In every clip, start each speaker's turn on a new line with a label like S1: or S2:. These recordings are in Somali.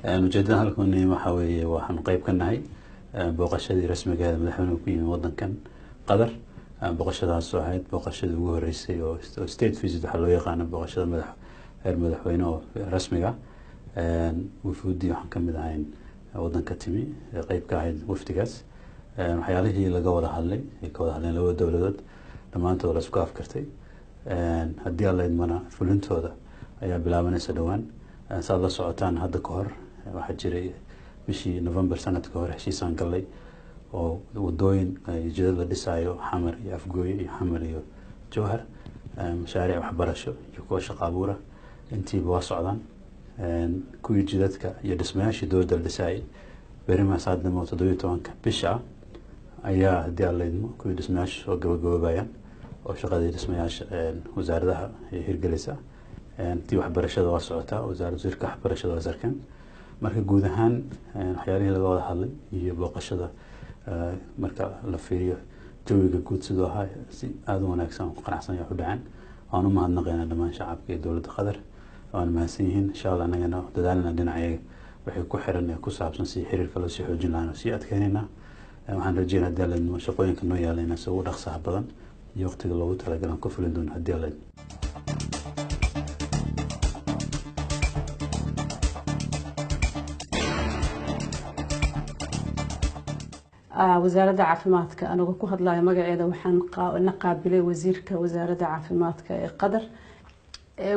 S1: Ujeedada halkan waxaa weeye, waxaanu qeyb ka nahay booqashadii rasmigeeda madaxweynuhu ku yimi wadankan Qatar. Booqashadaas oo ahayd booqashadii ugu horeysay oo state visit waxaa loo yaqaano, booqashada madax heer madaxweyne oo rasmiga. Wufuuddii waxaan ka mid ahayn wadanka timi, qeyb ka ahayd wafdigaas. Waxyaalihii laga wada hadlay, ay ka wada hadleen labada dowladood, dhammaantood la isku afkartay. Haddii Alla idmana, fulintooda ayaa bilaabanaysa dhowaan. Saad la socotaan, hadda ka hor waxaa jiray bishii November sanadka hore heshiisaan gallay oo wadooyin jidad la dhisaayo, Xamar iyo Afgooye iyo Xamar iyo Jowhar, mashaariic waxbarasho iyo kuwa shaqo abuura, intiiba waa socdaan. Kuwii jidadka iyo dhismayaashii dowladda la dhisaayay, berima saadnimo 17-ka bisha ah ayaa, haddii Alla idmo, kuwii dhismayaasha soo gabagaboobayaan oo shaqadii dhismayaasha wasaaradaha ay hirgelaysaa. Tii waxbarashada waa socotaa, wasaaradda, wasiirka waxbarashada waa sarkeen. Marka guud ahaan waxyaalihii laga wada hadlay iyo booqashada, marka la fiiriyo jawiga guud siduu ahaa, si aada u wanaagsan ku qanacsan yahay u dhaceen. Waan u mahadnaqaynaa dhammaan shacabka iyo dowladda Qatar, waana mahadsan yihiin. Insha Allah anagana dadaalna dhinacayaga waxay ku xiran ee ku saabsan si xiriirka loo sii xoojin lahaana sii adkeynaynaa. Waxaan rajeynaa, haddii Alla idmo, shaqooyinka noo yaala inaan si ugu dhaqsaha badan iyo waqtiga loogu talagalan ku fulin doono, haddii Alla idmo.
S2: Wasaaradda caafimaadka anagoo ku hadlayo magaceeda, waxaan na qaabilay wasiirka wasaaradda caafimaadka ee Qatar.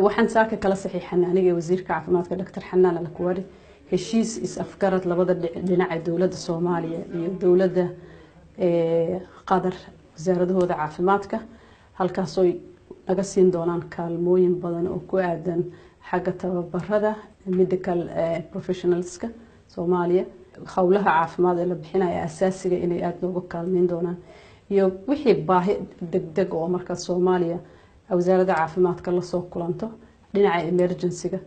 S2: Waxaan saaka kala saxiixanay aniga wasiirka caafimaadka Dr Xanaan Alkuwari heshiis is-afgarad labada dhinac ee dowladda Soomaaliya iyo dowladda Qatar, wasaaradahooda caafimaadka, halkaasoo naga siin doonaan kaalmooyin badan oo ku aadan xagga tababarada medical professionalska Soomaaliya, howlaha caafimaad ee la bixinaya asaasiga inay aada nooga kaalmeyn doonaan, iyo wixii baahi degdeg oo markaa Soomaaliya wasaaradda caafimaadka lasoo kulanto dhinaca emergency-ga.